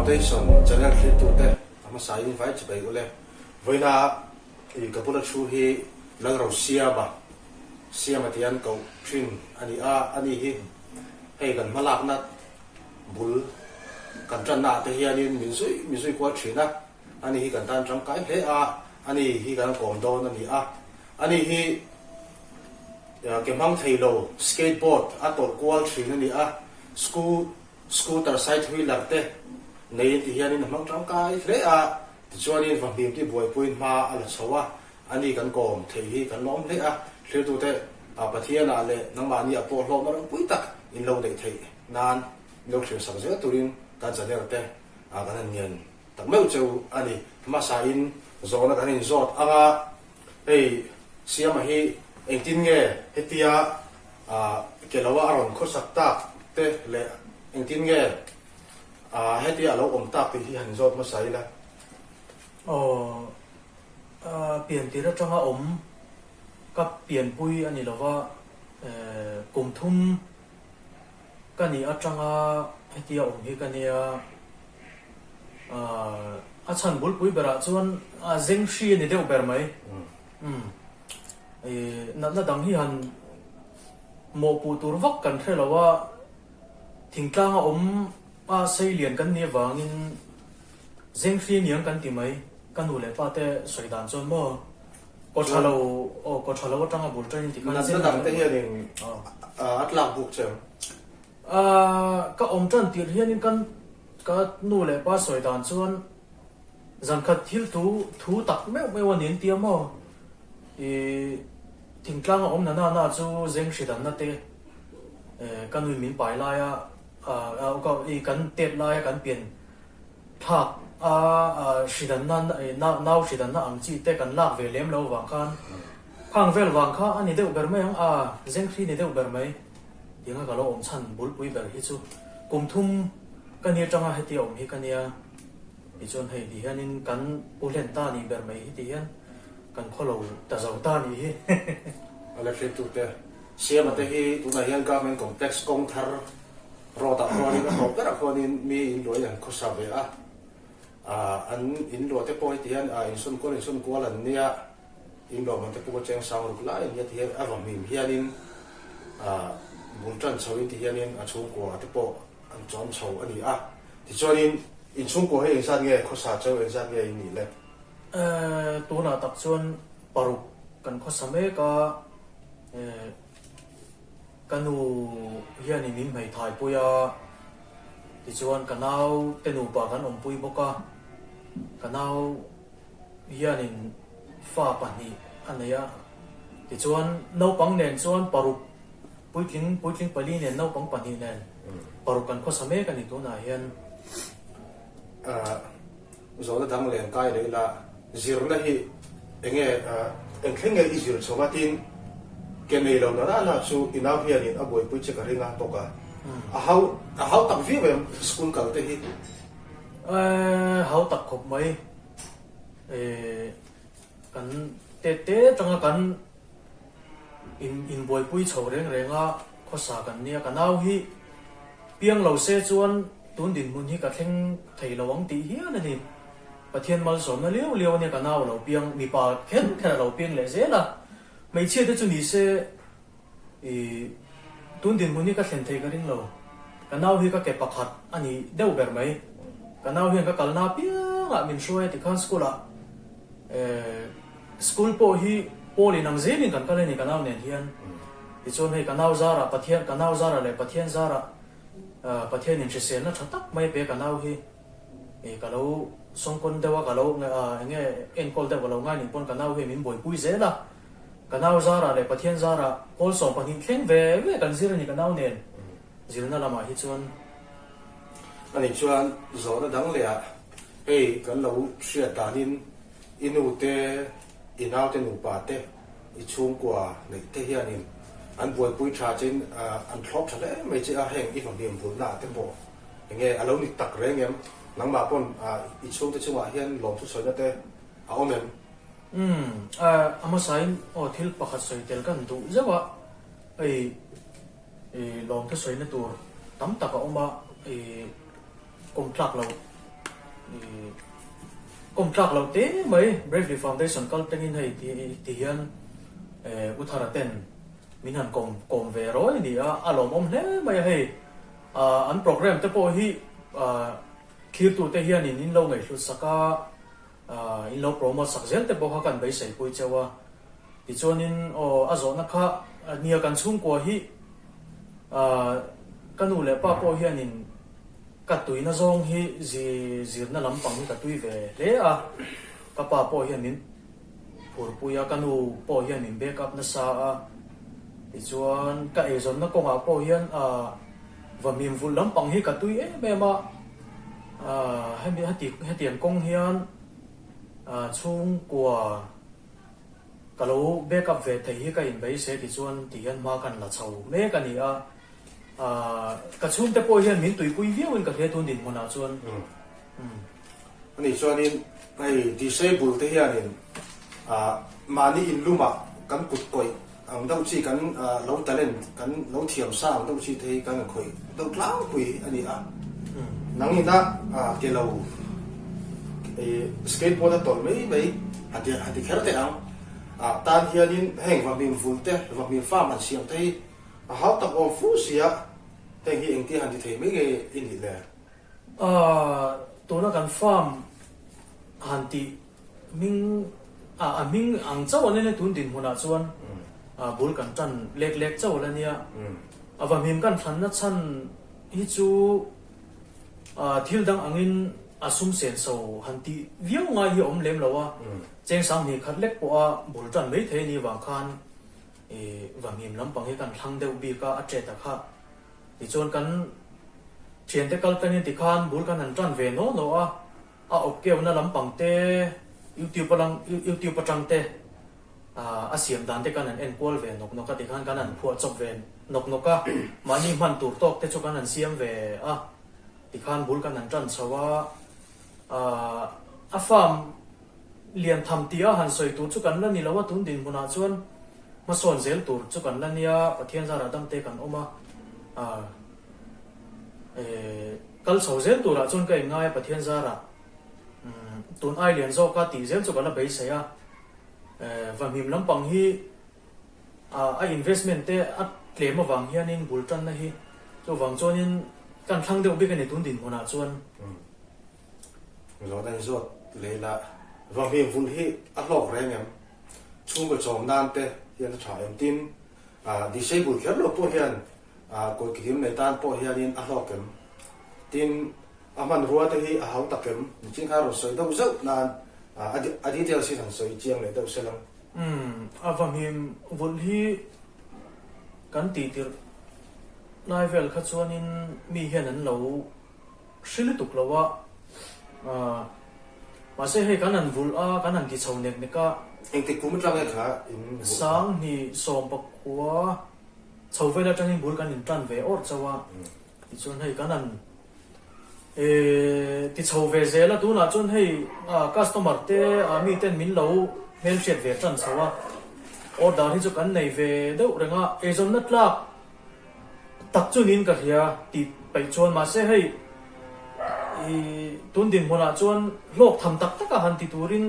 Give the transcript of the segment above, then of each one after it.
Foundation channel thlirtute a hmasa in vai chibai ule. Vawiina i ka bula thu hi Lalrosiama, Siama tih an koh thin a ni a, ani hi hei kan hmalakna bul kan tanna ah te hianin min zui min zui kual thin a, ani hi kan tan tangkai hle a, ani hi kan kawm dawn a ni a, ani hi ke hmang thei lo skateboard a tawlh kual thin a ni a, scooter side wheeler te neiin ti hianin a hmang tangkai hle a, tichuanin vahmim te buaipuiin hma a la chho a, Ani kan kawm thei hi kan lawm hle a, thlirtute Pathianah leh nangmahniah pawh hlawhna ropui tak in lo neih theih nan min lo thlir sak zel turin kan channel te kan han ngen tak meuh cheu a ni. Hmasain zawhna kan inzawt ang a, hei Siama hi engtin nge hetia ke loa a rawn khawsak tak te leh engtin nge hetia a lo awm tak tih hi han inzawt hmasa ila. Aw. Piantir atanga awm ka pianpui a ni lova, kum thum ka nih atanga hetia awm hi ka nia. A chhan bulpui berah chuan zeng hri a ni deuh ber mai. Natna dang hi han mawhpuh tur vak kan hre lo a, thingtlanga awm a seilian kan nih avangin Zeng hri niang kan ti mai, ka nu leh pa te sawi dan chuan maw kaw tha lo aw kaw tha lo atanga bul ṭan in ti khan Natna dang te hianin a tlak buk che ang. Ka awm ṭan tirh hianin kan ka nu leh pa sawi dan chuan zankhat thil thu thu tak meuh meuh a ni an tia maw i thingtlang a awm na na na chu zeng hri danna te ka nuin min pai laia i kan tet laia kan pian Thlak a hridanna nau hridanna ang chi te kan lak ve lem lo vang khan khang vel vang kha a ni deuh ber mai ang a, zenghri ni deuh ber mai tianga ka lo awm chhan bulpui ber hi chu kum thum ka ni atanga hetia awm hi ka nia tichuan hei ti hianin kan pu hlen ta nih ber mai hi ti hian kan khaw lo ta zo ta nih hi. A la hretute Siama te hi tunah hian Government Complex kawng thar Road ah khuanin a hlawh berah khuanin mi in luahin an khawsa ve a, an in luah te pawh heti hian insawn kual insawn kual an nia, in luah man te pawh cheng sang ruk lai an nia ti hian a va hmim hianin bul tan chho in ti hianin a chhungkua te pawh an chawm chho a ni a. Tichuanin in chhungkua hi engzat nge khawsa cheu engzat nge in nih le? Tunah tak chuan paruk kan khawsa mek a. Ka nu hianin min hmeithai pui a, tichuan ka nau te nupa kan awmpui bawk a, ka nau hianin fa pahnih a nei a, tichuan naupang nen chuan paruk puitling puitling pali nen naupang pahnih nen paruk kan khawsa mek a ni tunah hian. Zawhna dang len kai leh ila zirna hi enge eng thleng nge i zir chho a tin ke nei lo na na chu i nau hianin a buaipui che ka ring a bawk a, a hau a hau tak viau em school kal te hi? Hau tak khawp mai kan te te tanga kan in inbuaipui chho reng reng a khawsa kan nia ka nau hi piang lo se chuan Tun dinhmun hi ka thleng thei lo ang tih hian a ni. Pathian malsawmna liau liau ania ka nau a lo piang, mipa kher kher a lo piang leh zel a. Hmeichhia te chu ni se i tun dinhmun hi ka thlen thei ka ring lo. Ka nau hi ka ke pakhat a ni deuh ber mai. Ka nau hian ka kalna apiangah min hruai a tikhan school ah school pawh hi pawl inang zelin kan kal a ni ka nau nen hian. Tichuan hei ka nau zarah Pathian ka nau zarah leh Pathian zarah Pathianin hriselna tha tak mai pe ka nau hi ka lo sawngkawn deuh a, ka lo eng nge enkawl deuh ka lo ngai nih pawn ka nau hi min buaipui zel a, ka nau zarah leh Pathian zarah pawl 12 thleng ve ve kan zir a ni ka nau nen zirna lamah hi chuan. Ani chuan zawhna dang leh ah hei kan lo hriat danin i nu te i naute nupa te I chhungkua neih te hianin an buaipui tha chein an thlawp tha hle mai che a, heng i fahmiam bulna ah te pawh enge a lo ni tak reng em? Nangmah pawn i chhungte chungah hian lawmthu sawina te a awm em? Umm, a hmasain aw thil pakhat sawi tel kan duh zeuh a, hei i lawmthu sawina tur tam tak a awm a, i kawm tlak lo. Ih kawm tlak loh te mai Bravely Foundation kal tengin hei ti hian eh U Thara ten min han kawm kawm ve rawi a ni a, a lawmawm hle mai a hei. Ah an programme te pawh hi ah thlirtute hianin in lo ngaihhlut sak a, ah in lo promote sak zel te pawh kha kan beisei pui cheu a. Tichuanin aw a zawhna kha nia kan chhungkua hi ah ka nu leh pa pawh hianin Ka tuina zawng hi zirna lampang hi ka tui ve hle a, ka pa pawh hian min phurpui a, ka nu pawh hian min back up nasa a, tichuan ka eizawnna kawngah pawh hian vahmim vulh lampang hi ka tui em em a, hemi hetiang kawng hian chhungkua ka lo back up ve thei hi ka inbeise tichuan tihian hma kan la chho mek a ni a. Ahh ka chhungte pawh hian min tuipui viau in ka hria tun dinhmunah chuan. Umm. Ani chuanin hei disable te hianin ahh mahni inlumah kan kut kawih ang deuh chi kan lo talent kan lo thiam sa ang deuh chi te hi kan khawih deuh tlangpui a ni a. Nangina ke lo skateboard a tawlh mai mai a ti a ti kher teh ang. Ah tan hianin heng vahmim vul te vahmim farm han siam te hi A hau tak awm fu sia, heng hi engtia han ti thei mai nge i nih le? Aaa, tuna kan farm han tih hming, a a hming ang chauh an nia tun dinhmunah chuan bul kan tan lek lek chauh la nia. A va hmim kan thlanna chhan hi chu thil dang angin a sum senso han tih viau ngai hi a awm lem lo a, cheng sanghnih khat lek pawha bul tan mai thei a nih vang khan I vahmim lampang hi kan thlang deuh bik a, a ṭet a kha. Tichuan kan ṭhiante kal tangin tikhan bul kan han ṭan ve naw naw a, a awp keuhna lampang te, YouTube alang YouTube aṭang te a siam dan te kan han en kual ve nawk nawk a, tikhan kan han phuah chawp ve nawk nawk a, mahni hman tur tawk te chu kan han siam ve a, tikhan bul kan han ṭan chho a, a farm Lian tham tia han sawi tur chu kan la ni lo a, tun dinhmunah chuan hmasawn zel tur chu kan la nia, Pathian zarah damte kan awm a, ah eh kal chho zel turah chuan ka inngai a, Pathian zarah umm tun ai lian zawka tih zel chu ka la beisei a, eh vahmim lampang hi ah a investment te a tlem avang hianin bul tanna hi chuvang chuanin kan thlang deuh bik a ni tun dinhmunah chuan. Zawhna hi zawt leh ila, Vahmim vulh hi a hlawk reng em? Chhungkaw chawm nan te hian a tha em? Tin, disable kher lo pawh hian kawt kikim nei tan pawh hianin a hlawk em? Tin, a hmanrua te hi a hau tak em? Nichin khan rawn sawi deuh zeuh nan a details hi han sawi chiang leh deuh sel ang. Umm, a vahmim vulh hi kan tih tirh lai vel kha chuanin mi hian an lo Hre lutuk lo a, mahse hei kan han vulh a, kan han ti chho nek nek a. Engtik kum atang nge kha in vulh kha? Sanghnih 19 chho vel atangin bul kan intan ve awrh chauh a, tichuan hei kan han ti chho ve zel a, tunah chuan hei customer te miten min lo hmelhriat ve tan chho a, order hi chu kan nei ve deuh reng a, eizawnna tlak Tak chu niin ka hria tih paih chuan mahse hei i tun dinhmunah chuan hlawk tham tak taka han ti turin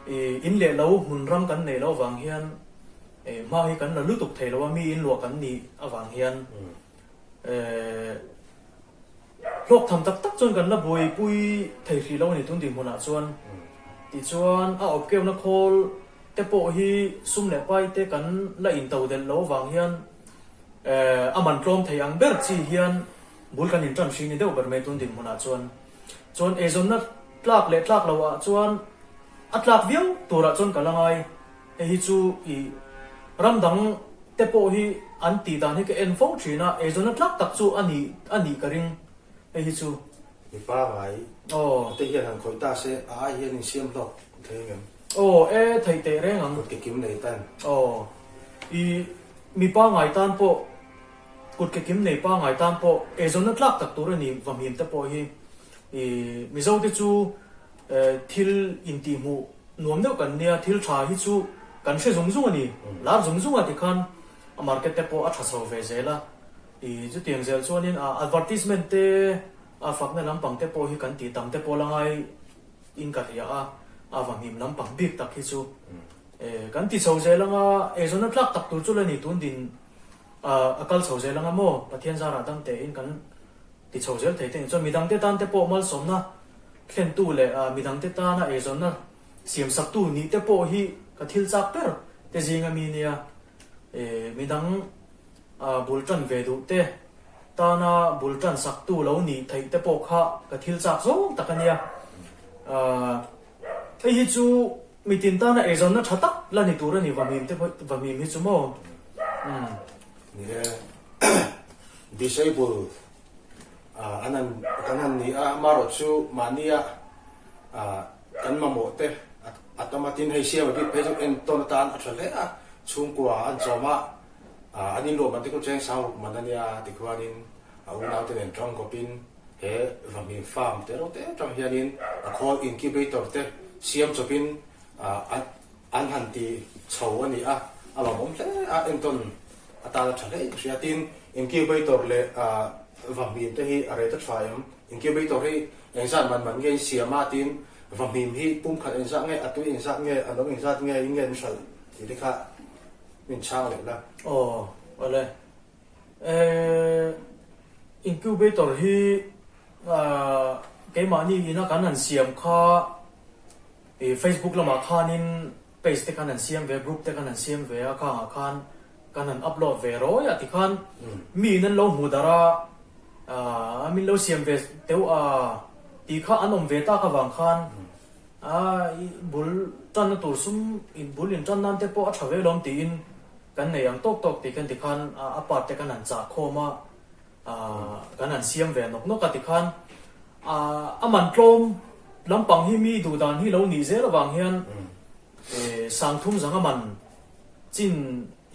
i in leh lo hmun ram kan nei lo avang hian hma hi kan la lutuk thei lo a, mi in luah kan nih avang hian hlawk tham tak tak chuan kan la buaipui thei hrih lo a ni tun dinhmunah chuan. Tichuan a awp keuhna khawl te pawh hi sum leh pai te kan la into delh lo avang hian a man tlawm thei ang ber chi hian bul kan intan hri ni deuh ber mai tun dinhmunah chuan. Chuan eizawnna tlak leh tlak loh ah chuan a tlak viau turah chuan ka la ngai. Hei hi chu i ram dang te pawh hi an tih dan hi ka en fo thin a, eizawnna tlak tak chu a ni a nih ka ring hei hi chu. Mi pangai te hian han khawih ta se a ai hian insiam hlawk thei ang em? Aw e theih teh reng ang. Kut ke kim nei tan. Aw i mi pangai tan pawh kut ke kim nei pangai tan pawh eizawnna tlak tak tur a ni vahmim te pawh hi i Mizo te chu thil intihhmuh nuam deuh kan nia thil tha hi chu kan hre zung zung a ni lar zung zung a tikhan a market te pawh a tha chho ve zel a i chutiang zel chuanin advertisement te. A fakna lampang te pawh hi kan tih tam te pawh la ngai in ka hria a, a va hnim lampang bik tak hi chu kan ti chho zel anga eizawnna tlak tak tur chu la ni tun din a kal chho zel anga maw Pathian zarah dam tein kan ti chho zel thei te ni. Chuan midangte tan te pawh malsawmna thlentu leh midangte tana eizawnna siamsaktu nih te pawh hi ka thil chak ber te zinga mi nia. Midang bul tan ve duh te tana bul tan saktu lo nih theih te pawh kha ka thil chak zawng tak a nia. Hei hi chu mitin tana eizawnna tha tak la ni tur a ni Vahmim te Vahmim hi chu maw? Umm. Ni e, disable an han kan han ni a, amaherawh chu mahnia kan mamawh te a tam a, tin hei siam a bik phei chu entawn atan a tha hle a, chhungkua an chawm a, an inluah man te khu cheng sang ruk man a nia tikhuanin a unaute nen tang kawpin he Vahmim farm te ro te atang hianin a khawl incubator te siam chawpin An han ti chho a ni a, a lawmawm hle a, entawn atan a tha hle in ka hria. Tin, incubator leh vahmim te hi a rate a tha em? Incubator hi engzat man man nge in siam a? Tin, vahmim hi pumkhat engzat nge, a tui engzat nge, a no engzat nge in nge an hralh tih te kha min chhang leh la. Aw, awle. Incubator hi keimahni ina kan han siam kha I Facebook lamah khanin page te khan an siam ve, group te khan an siam ve a, khangah khan kan han upload ve rawi a tikhan mi in an lo hmu darh a, aah min lo siam ve teuh a tih kha an awm ve tak avang khan aah i bul tanna tur sum in bul in tan nan te pawh a tha ve lawm tiin kan nei ang tawk tawk tih khan tikhan a part te khan han chah khawm a. Kan han siam ve nawk nawk a tikhan a man tlawm lampang hi mi duh dan hi lo nih zel avang hian Sangthum zanga man chin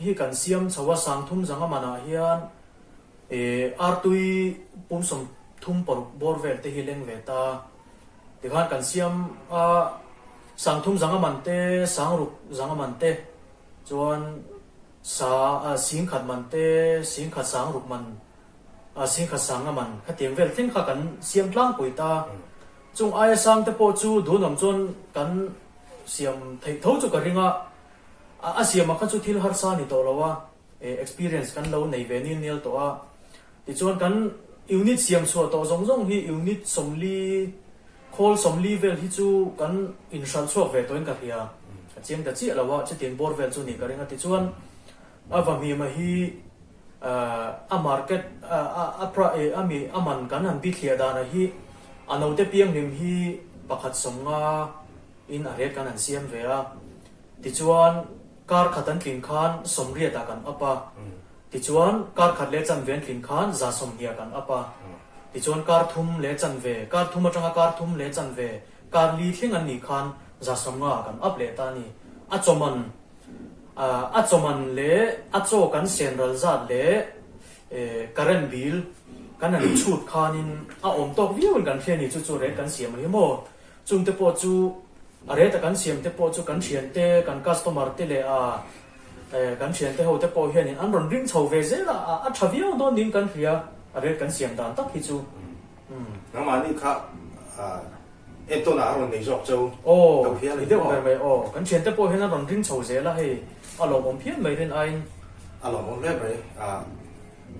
hi kan siam chho a, Sangthum zanga manah hian artui pum 36 bawr vel te hi leng ve ta tikhan kan siam a, Sangthum zanga man te, Sangruk zanga man te chuan Sa a 10,000 man te, 10,000 sangruk man, a 10,000 sanga man khatiang vel thleng kha kan siam tlangpui ta. Chung aia sang te pawh chu dunawm chuan kan siam theih tho chu ka ring a, a siamah kha chu thil harsa a ni tawh lo a, experience kan lo nei ve nil nial tawh a. Tichuan kan unit siam chhuah tawh zawng zawng hi unit 40 Khawl 40 vel hi chu kan inhralh chhuak ve tawhin ka hria. A chiang ta chiah lo a, chutiang bawr vel chu ni ka ring a. Tichuan, a vahmima hi a market a a mi a man kan han bithliah danah hi a note pianghlim hi pakhat 50 in a rate kan han siam ve a. Tichuan, kar khat an tlin khan 80 ah kan up a. Tichuan, kar khat leh chanve an tlin khan 120 ah kan up a. Tichuan kar thum leh chanve, kar thum atanga kar thum leh chanve, kar li thleng an nih khan 150 ah kan up leh ta a ni. A chawman, a chawman leh a chaw kan sen ral zat leh current bill kan han chhut khanin a awm tawk viau in kan hria a ni. Chu chu rate kan siam a hi maw? Chungte pawh chu a rate a kan siam te pawh chu kan thiante, kan customer te leh a kan thiante ho te pawh hianin an rawn ring chho ve zel a, a tha viau dawn niin kan hria a rate kan siam dan tak hi chu. Umm. Nangmahni kha entawnah a rawn nei zawk cheu Aw, lo hian a ni deuh ber mai aw. Kan thiante pawh hian an rawn ring chho zel a hei a lawmawm phian mai rin aiin. A lawmawm hle mai.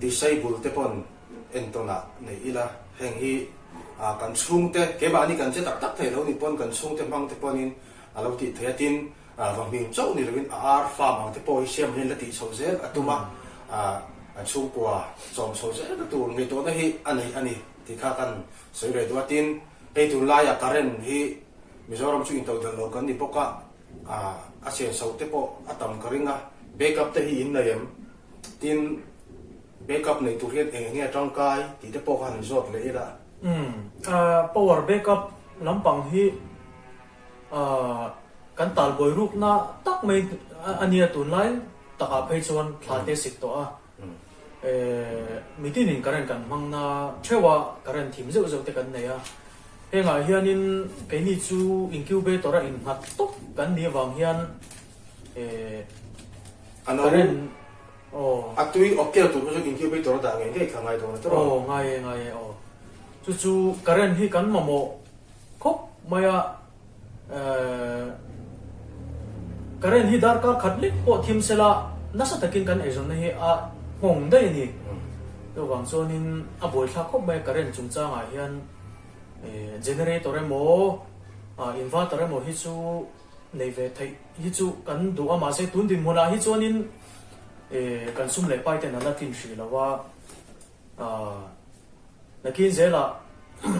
Disable te pawn Entawnah nei ila, heng hi kan chhungte, keimahni kan che tak tak thei lo ni pawn kan chhungte hmang te pawnin a lo tih theih a, tin vahmim chauh ni loin a ar farm ang te pawh hi siam hian la tih chhoh zel a tum a, an chhungkua chawm chho zel na tur ngaihtuahna hi a nei a ni tih kha kan sawi ve duh a, tin hei tunlaia current hi Mizoram chu intodelh lo kan ni bawk a, a senso te pawh a tam ka ring a, backup te hi in nei em? Tin. Backup nei tur hian eng enge a tangkai tih te pawh kha han zawt leh ila. Umm, power backup lampang hi kan talbuai rukna tak mai a nia tunlai takah phei chuan thla te sik tawh a, mitinin current kan hmang na theuh a, current thim zeuh zeuh te kan nei a, hengah hianin keini chu incubator a innghat tawp kan nih avang hian current Aw. A tui awk kel tur kha chu incubator a dah ngei ngei kha ngai dawn a tiraw? Aw, ngai e, ngai e, aw. Chu chu current hi kan mamawh khawp mai a, current hi darkar khat lek pawh thim sela nasa takin kan eizawnna hi a nghawng daih a ni. Chuvang chuanin a buaithlak khawp mai a current chungchangah hian generator emaw inverter emaw hi chu nei ve theih hi chu kan duh a mahse tun dinhmunah hi chuanin kan sum leh pai ten a la tlin hrih lo a. Nakin zelah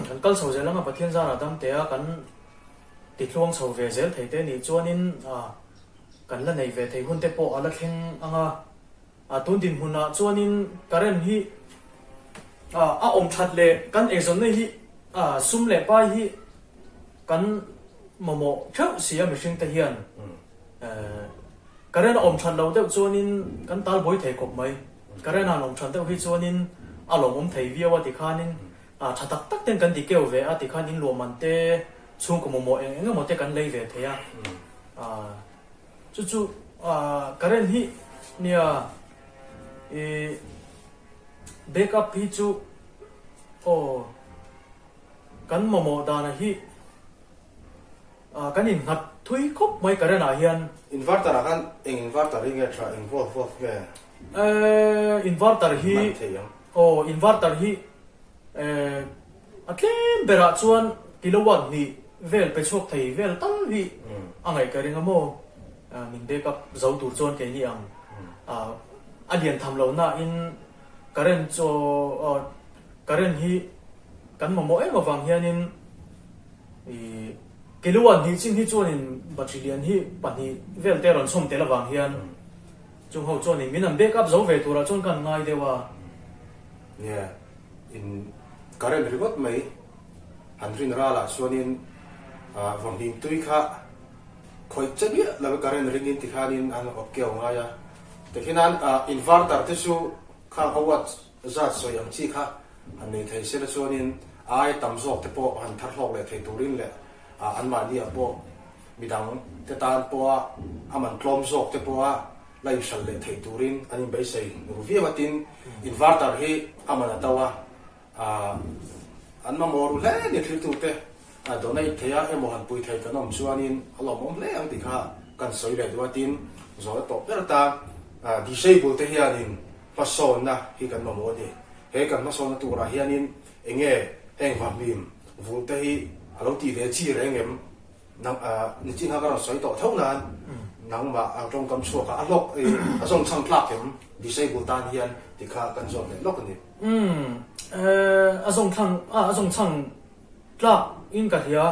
kan kal chho zel anga Pathian zarah damtea kan titluang chho ve zel thei te nih chuanin kan la nei ve thei hun te pawh a la thleng anga tun dinhmunah chuanin current hi a awm that leh kan eizawnna hi sum leh pai hi kan mamawh theuh si a mihring te hian current a awm that loh deuh chuanin kan talbuai thei khawp mai. Current a han awm that deuh hi chuanin a lawmawm thei viau a tikhanin tha tak tak ten kan ti keu ve a tikhan in luah man te chhungkaw mamawh eng eng emaw te kan lei ve thei a chu chu current hi nia ih back up hi chu aw kan mamawh dana hi Kan innghat thui khawp mai current ah hian. Inverter ah khan eng inverter hi nge tha, eng volt volt nge? Inverter hi Hman thei ang. Aw inverter hi a tlem berah chuan kilowatt hnih vel pe chhuak thei vel tal hi a ngaih ka ring a maw? Min back up zo tur chuan keini ang a lian tham lo na in current chu current hi kan mamawh em avang hianin I Keluan hnih chin hi chuanin battery lian hi pahnih vel te rawn chhawm tel avang hian chung ho chuanin min han back up zo ve turah chuan ka han ngai deuh a. Nia, in current ringawt mai han rin ralah chuanin vawmhim tui kha khawih che miah lo current ringin tikhanin an awp keu ngai a. Tikhinan inverter te chu khang a watt zat sawi ang chi kha Han nei thei sela chuanin ai tam zawk te pawh han thar hlawk leh thei turin leh anmahni ah pawh midang te tan pawha a man tlawm zawk te pawha la inhralh leh thei turin an inbeisei ru viau a tin inverter hi a man a to a an mamawh ru hle ni thiltute donate thei a emaw han pui thei kan awm chuanin a lawmawm hle ang tih kha kan sawi leh duh a tin zawhna tawp ber atan disable te hianin Hmasawnna hi kan mamawh a ni. He kan hmasawnna turah hianin eng nge heng vahmim vul te hi a lo tih ve chi reng em? Nang nichin kha ka rawn sawi tawh tho nan nangmah ang tawngkam chhuakah a hlawk a zawng chhang tlak em disable tan hian tih kha kan zawt leh lawk a ni. Umm a zawng thlang a zawng chhang Tlak in ka hria,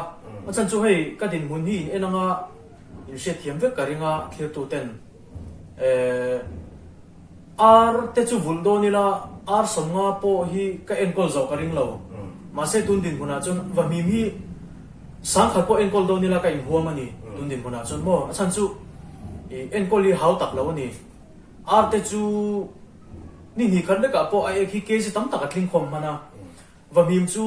a chhan chu hei ka dinhmun hi in en anga in hriatthiam vek ka ring a thlirtu ten eh ar te chu vulh dawn ila ar sawmnga pawh hi ka enkawl zawh ka ring lo mahse tun dinhmunah chuan vahmim hi sangkhat pawh enkawl dawn ila ka inhuam a ni tun dinhmunah chuan maw a chhan chu ih enkawl hi hau tak lo a ni ar te chu ni hnih khat lekah pawh a ek hi kg tam tak a tling khawm hman a. Vahmim chu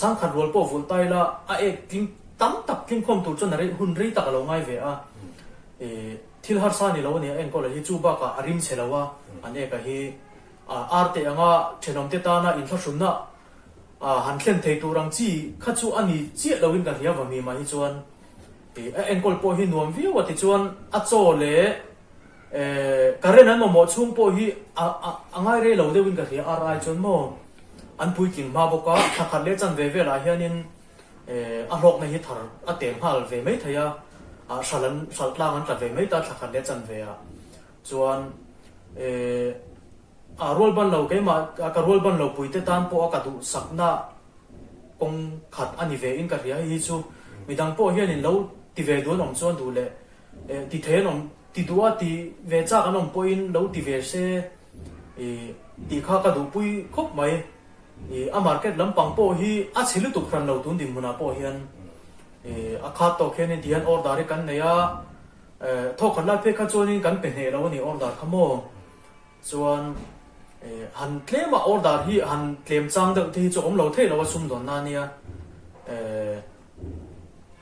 sangkhat rual pawh vulh ta ila a ek tling tam tak tling khawm tur chuan a rei hun rei tak a lo ngai ve a. Ih thil harsa ni lo a nia enkawl a hi chu bakah a rim chhe lo a an ek a hi ar teh anga thenawm te tana inthlahrunna han thlen thei tur ang chi kha chu a ni chiah loin ka hria Vahmim ah hi chuan ih a enkawl pawh hi nuam viau a tichuan a chaw leh Current an mamawh chhung pawh hi a ngai rei lo deuhin ka hria ar ai chuan maw an puitling hma bawk a, thla khat leh chanve velah hianin a hlawkna hi thar a tel nghal ve mai thei a, hral an hral tlang an tla ve mai ta thla khat leh chanve ah chuan a rual ban lo keimah ka rual ban lo puite tan pawh a ka duhsakna kawng khat a ni ve in ka hria hei hi chu midang pawh hianin lo ti ve duh an awm chuan duh leh ti thei an awm Ti duh a ti ve chak an awm pawhin lo ti ve se i tih kha ka duhpui khawp mai. I a market lampang pawh hi a chhe lutuk hran lo tun dinhmunah pawh hian i a khat tawk hianin ti hian order hi kan nei a, thawkhat lai phei kha chuanin kan pe hneh lo a ni order kha maw. Chuan i han tlema order hi han tlem chang deuh te hi chu a awm lo thei lo a sumdawnna ania.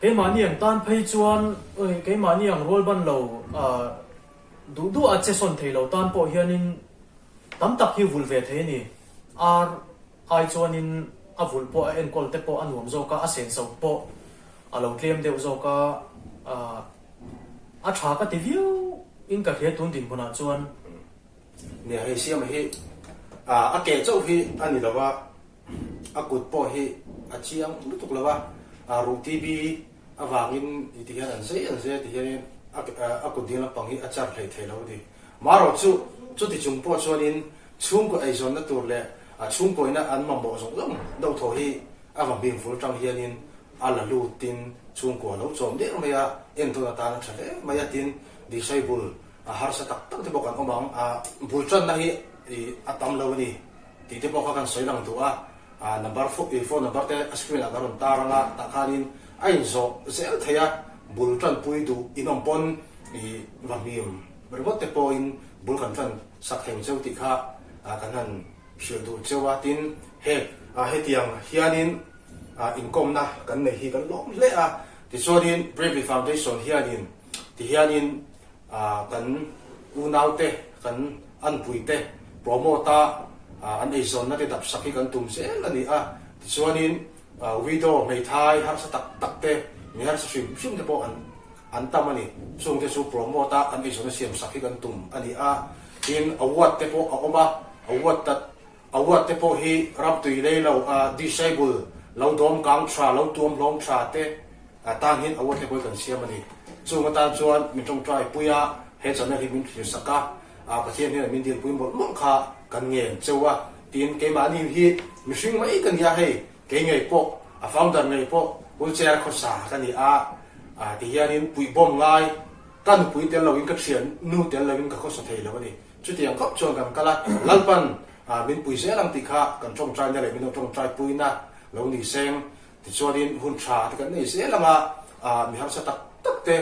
Keimahni ang tan phei chuan keimahni ang rual ban lo duh duh a che sawn thei lo tan pawh hianin tam tak hi vul ve thei a ni. Ar ai chuanin. a vulh pawh a enkawl te pawh a nuam zawk a, a senso pawh a lo tlem deuh zawk a, a tha ka ti viau in ka hria tun dinhmunah chuan. Nia hei siama hi a ke chauh hi a ni lo a, a kut pawh hi a chiang lutuk lo a, ruh TB avangin i ti hian an zei an zei a ti hianin a kut ding lampang hi a char hlei thei lo a ni. Marawh chu chuti chung pawh chuanin chhungkaw eizawnna tur leh chhungkawina an mamawh zawng zawng deuh thaw hi a va hming ful tang hianin a la lutin chhungkua a lo chawm der mai a, entawn atan a tha hle mai a tin disable a harsa tak tak te pawh kan awm ang a, bul tanna hi a tam lo a ni tih te pawh kha kan sawi lang duh a, number phone number te a screen ah kan rawn tar ang a, tah khanin a inzawh zel thei a, bul tanpui duh inawm pawn va hmim ringawt te pawhin bul kan tan sak thei ang cheu tih kha kan han hrilh duh cheu a, tin heng hetiang hianin inkawmna kan nei hi kan lawm hle a, tichuanin Bravely Foundation hianin tihianin Kan unaute, kan anpuite promote a an eizawnna te dapsak hi kan tum zel a ni a. Tichuanin widow, hmeithai harsa tak tak te, mi harsa hrim hrim te pawh an an tam a ni. Chungte chu promote a an eizawnna siamsak hi kan tum a ni a. Tin, award te pawh a awm a, award ta award te pawh hi ramtui lei lo, disable, lo dawm kang tha, lo tuam hlawm tha te, A tan hian award te pawh hi kan siam a ni. Chung atan chuan min tawngtai pui a, he channel hi min thlir sak a, Pathian hian min dilpui mawlh mawlh kha kan ngen cheu a, tin keimahni hi mihring mai ka ni a, hei kei ngei pawh a founder ngei pawh wheelchair khawsa ka ni a, ti hianin puihbawm ngai ka nupui tel loin ka thian nu tel loin ka khawsa thei lo a ni. Chutiang khawp chuan kan kal a, Lalpan min pui zel ang tih kha kan tawngtaina leh min lo tawngtai puina lo ni seng. Tichuanin hun tha te kan nei zel ang a, mi harsa tak tak te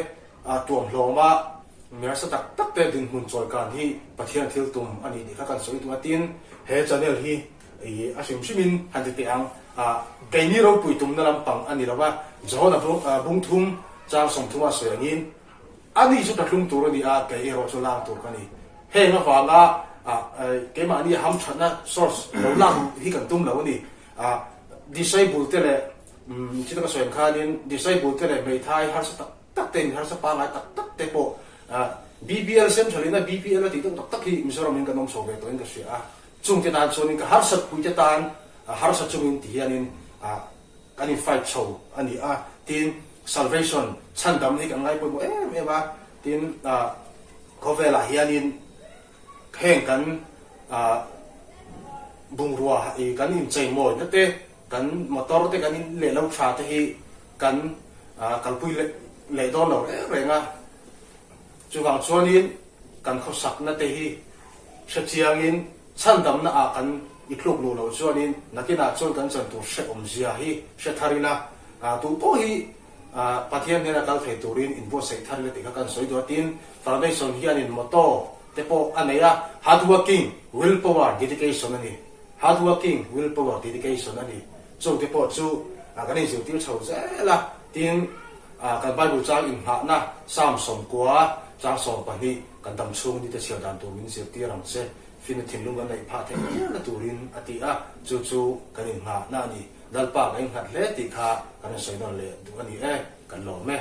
tuamhlawm a, mi harsa tak tak te dinhmun chawikan hi Pathian thil tum a ni tih kha kan sawi duh a. Tin, he channel hi a hrim hrimin han ti teh ang, keini ropui tumna lampang a ni lo va, Johana bungthum chang 30 a sawi angin, Ani chu tlatlum tur a ni a, kei erawh chu lang tur ka ni. Heng avanga keimahni hamthatna source lo lak hi kan tum lo a ni. A disable te leh thil ka sawi ang khanin disable te leh hmeithai harsa tak tak te in harsa pangngai tak tak te pawh BPL central in a BPL a tih deuh tak tak hi Mizoram in kan awm chho ve tawhin ka hria a, chung te tan chuanin ka harsat pui te tan harsa chungin ti hianin kan in fight chho a ni a, tin salvation chhandam hi kan ngai pawimawh em em a, tin khawvelah hianin Heng kan bungrua i kan incheimawina te, kan motor te kan in leh lo tha te hi kan kalpui leh dawn lo reng reng a. Chuvang chuanin kan khawsakna te hi hrechiangin chhandamna ah kan i tluk luh loh chuanin nakinah chuan kan chan tur hrehawmzia hi hre thar ila, tupawh hi Pathian hnena kal thei turin inbuatsaih thar ila tih kha kan sawi duh a. Tin, Foundation hianin motto te pawh a nei a, Hard working, will power, dedication a ni. Hard working, will power, dedication a ni. Chung te pawh chu kan inzirtir chho zel a. Tin, kan Bible chang inngahna Psalm 90, chang 12, kan dam chhung nite chhiar dan tur min zirtir ang che, finna thinlung kan neih phah theih mialna turin a ti a, chu chu kan inngahna a ni. Lalpa ka innghat hle tih kha kan rawn sawi nawn leh duh a ni e, kan lawm e.